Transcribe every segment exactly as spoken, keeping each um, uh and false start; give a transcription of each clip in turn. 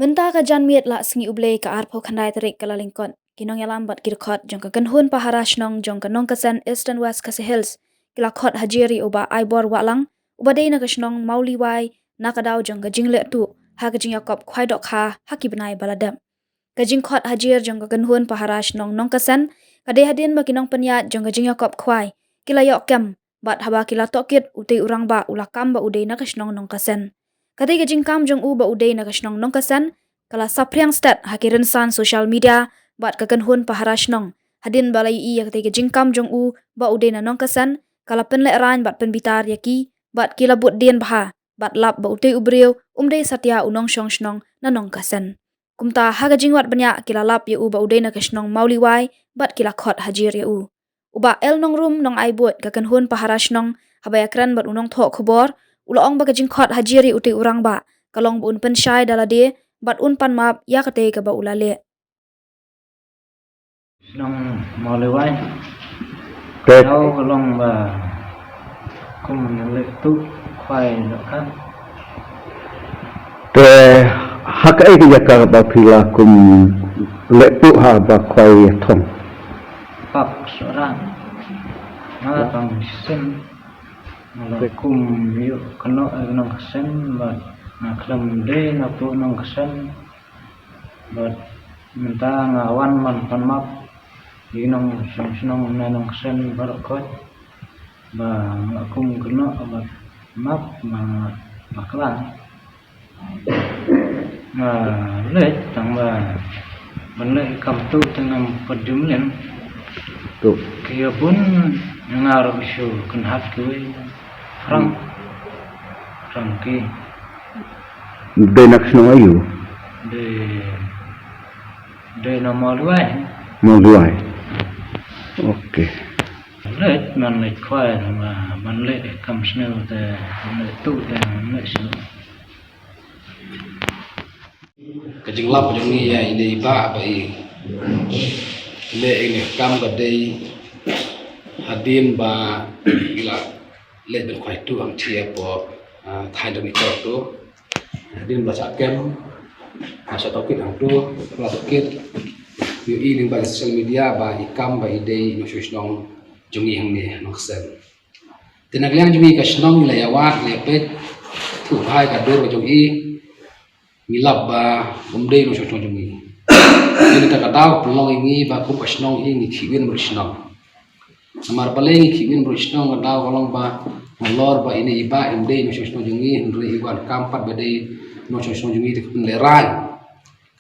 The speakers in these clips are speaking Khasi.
Mynta ka janmiet la sngi U Blei ka arphew khyndai tarik ka la lyngkot, ki nongïalam bad ki dkhot jong ka kynhun pahara shnong jong ka Nongkasen Eastern West Khasi Hills ki la khot hajir ïa u Bah Aibor Wahlang, uba dei na ka shnong Mawliwai, na ka daw jong ka jingleh tuh ha ka jingïakop khwai dohkha ha ki bnai ba la dep. Ka jingkhot hajir jong ka kynhun pahara shnong Nongkasen ka dei hadien ba ki nongpynïaid jong ka jingïakop khwai ki la ïoh kem, bad haba ki la tohkit, utei u rangbah u la kam ba u dei na ka shnong Nongkasen. Katei ka jingkam jong u ba u dei na ka shnong Nongkasen ka la saphriang stet ha ki rynsan social media bad ka kynhun pahara shnong. Hadien ba la ïohi ïa katei ka jingkam jong u ba u dei na Nongkasen, ka la pynlehraiñ bad pynbitar ïa ki, bad ki la bud dien bha bad lap ba utei u briew um dei satia u nongshong shnong na Nongkasen. Kumta ha ka jingwad bniah ki la lap ïa u ba u dei na ka shnong Mawliwai bad ki la khot hajir ïa u. U Bah L Nongrum Nongaibuit, ka kynhun pahara shnong, haba ïakren bad u nongthoh khubor, u la ong ba ka jingkhot hajir ïa utei u rangbah ka long ba un pynshai da lade bad un pan map ïa katei kaba u la leh. Shnong Mawliwai. Te ka long ba kum leh tuh khwai dohkha. Te ha kaei ka jaka ba phi la kum leh tuh ha ba khwai thong? Pap Sohra. Nga tang shisien. Nga la kum ïoh kynnoh ïa ka Nongkasen bad nga khlem dei na poh Nongkasen. Bad mynta nga wan ban pan map ïa ki nongshong shnong na Nongkasen baroh khoit ba nga kum kynnoh bad map ba nga bakla. Nga leit tang ba ban leh kam tuh te ngam pat ju mlien. Tuh. Ki ïa bun nga ruh shu kynhap kiwei. Frank. Frankie. Dei na ka shnong aïu? Dei, dei na Mawliwai. Mawliwai. Okay. Leit man leit khwai, man leit kam sniew te, man leit tuh te, man leit sniew. Ka jinglap jong ngi ïa ine i bah ba i leh ine i kam ka dei hadien ba i la leit ban khwai tuh hangthie hapoh, ah, thaiñ jong i kor tuh. Hadien ba shah kem, ba shah tohkit hangtuh, ba la tohkit, ïohi lyngba ka social media ba i kam ba i dei i nongshong shnong jong ngi hangne Nongkasen. Te na ka liang jong ngi ka shnong ngi la ïawad, la ïapeit, thuh bha ïa ka dur ka jong i, ngi lap ba um dei nongshong shnong jong ngi. Te na kata ka daw ka pynlong ïa ngi ba kum ka shnong hi ngi khih win baroh shnong. Namar balei ngi khih win baroh shnong, ka daw ka long ba nalor ba ine i bah im dei nongshong shnong jong ngi, hynrei i wan kam pat ba dei nongshong shnong jong ngi te ka pynlehraiñ.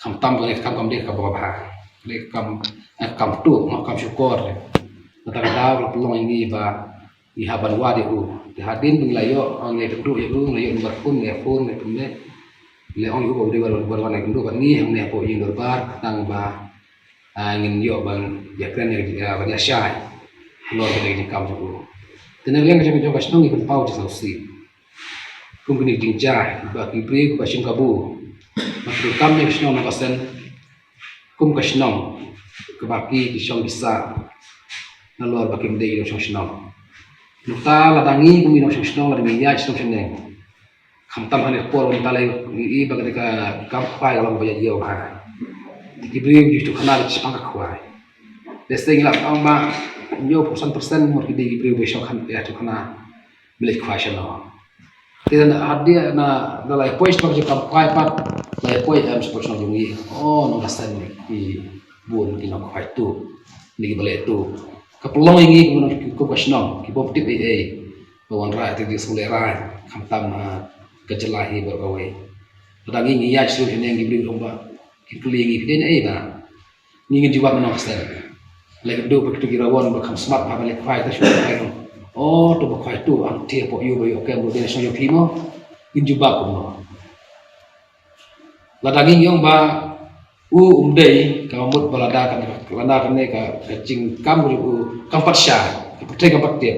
Khamtam ba ka kam kam dei ka ba bha. Dei ka kam, eh, kam tuh, ma kam shukor. Kata ka daw ka pynlong ïa ngi ba ngi hap ban wad ïa u. Te hadien ba ngi la ïoh, ngi la ïakynduh ïa u, ngi la ïoh number phone, ngi la phone, ngi la phone. Ngi la ong ïa u ba u dei ban, ban wan ïakynduh bad ngi hangne hapoh ïing dorbar, tang ba, ah, ngin ïoh ban ïakren ïa, ïa, ban ïashai halor kane ka jingkam jong u. Te na liang ka jong, jong ka shnong ngi pynpaw jingsngewsih. Kum kine ki jingjia ba ki briew kiba shim kabu, ba ki kam ïa ka shnong Nongkasen. Kum ka shnong kaba ki, ki shong ki sah nalor ba kim dei ki nongshong shnong. Mynta lada ngi kum ki nongshong shnong, lada ngi ïaid shnong shnong, khamtam ha kane ka por mynta la ïohi ba kane ka kam khwai ka long ba ïaid ïew ha. Te ki briew ki ju khana da shaphang ka khwai. Lehse ngi lah ban ong ba hynñiew percent, percent mut ki dei ki briew ba shong khana, ïa, ju khana ba leit khwai shano. Te na hadien na, na la ïa poi shaphang ka kam khwai pat, la ïa poi, em, shaphang shnong jong ngi. Oh, Nongkasen ki bun ki nongkhwai tuh, ne kiba leh tuh. Ka pynlong ïa ngi kum ka shnong, ki bym tip ei ei ba wanrah ïa ka jingsngewlehraiñ, khamtam ha ka jylla hi baroh kawei. Lada ngi, ngi ïaid shuh ïa ngi, ki briew ki ong ba, ki kylli ïa ngi, phi dei na ei ba ngi, ngin jubab na Nongkasen. Leh kynduh bad kito ki rawon ba kham smat bha ban leh khwai, ta shu khwai. Oh, to ba khwai tuh hangthie hapoh ïew ba ïoh kem ruh dei na shnong jong phi mo. Ngin jubab kumno? Lada ngi ong ba u um dei, ka mut ba lada ka, lada kane ka, ka jingkam jong u kam pat shai, ka pyrthei kam pat tip,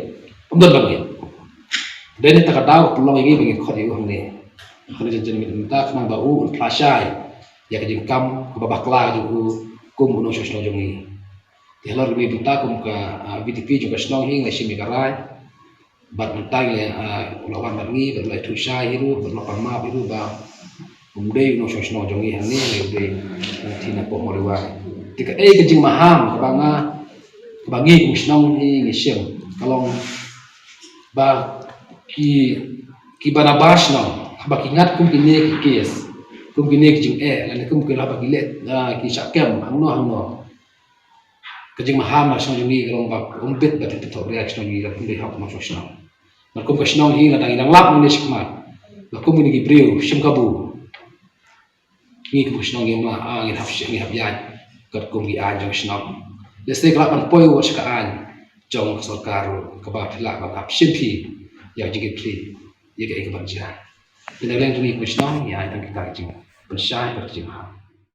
ym don ba ngeit. Dei na kata ka daw ka pynlong ïa ngi ba ngi khot ïa u hangne. Kane ka jingmut mynta khnang ba u un phla shai ïa ka jingkam kaba bakla jong u kum u nongshong shnong jong ngi. Te halor kane mynta kum ka, ah, VDP jong ka shnong hi ngi la shim ïa ka rai. Bad mynta ngi la, ah, u la wan bad ngi, bad u la ïathuh shai hi ruh, bad u la pan map hi ruh ba Um dei u nongshong shnong jong ngi hangne, u dei u Thina Pop Mawlai. Te kaei ka jingmaham kaba nga, kaba ngi kum shnong hi ngi shim, ka long ba ki, kiba nabar shnong, haba ki ngat kum kine ki kes, kum kine ki jingeh, lane kum kine haba ki leh, ah, ki shah kem hangno hangno, ka jingmaham na shnong jong ngi ka long ba um bit ba tip tip thok ria shnong jong ngi, ka kum dei hok ma shnong. Ba kum ka shnong hi lada ngi dang lap ngi ne shikmat, ba kum ngi ki briew shim kabu, ngi kum ka shnong ngi ma, ah, ngi hap shi, ngi hap ïaid kat kum ki aiñ jong shnong. Lehse ka lah ban poi wat sha ka aiñ jong ka sorkar ruh, kaba phi lah ban hap shim phi ïa ka jingkitkhlieh ïa kaei kaban jia. Te na liang jong ngi kum ka shnong ngi ai tang kita ka jingpynshai bad ka jingmaham.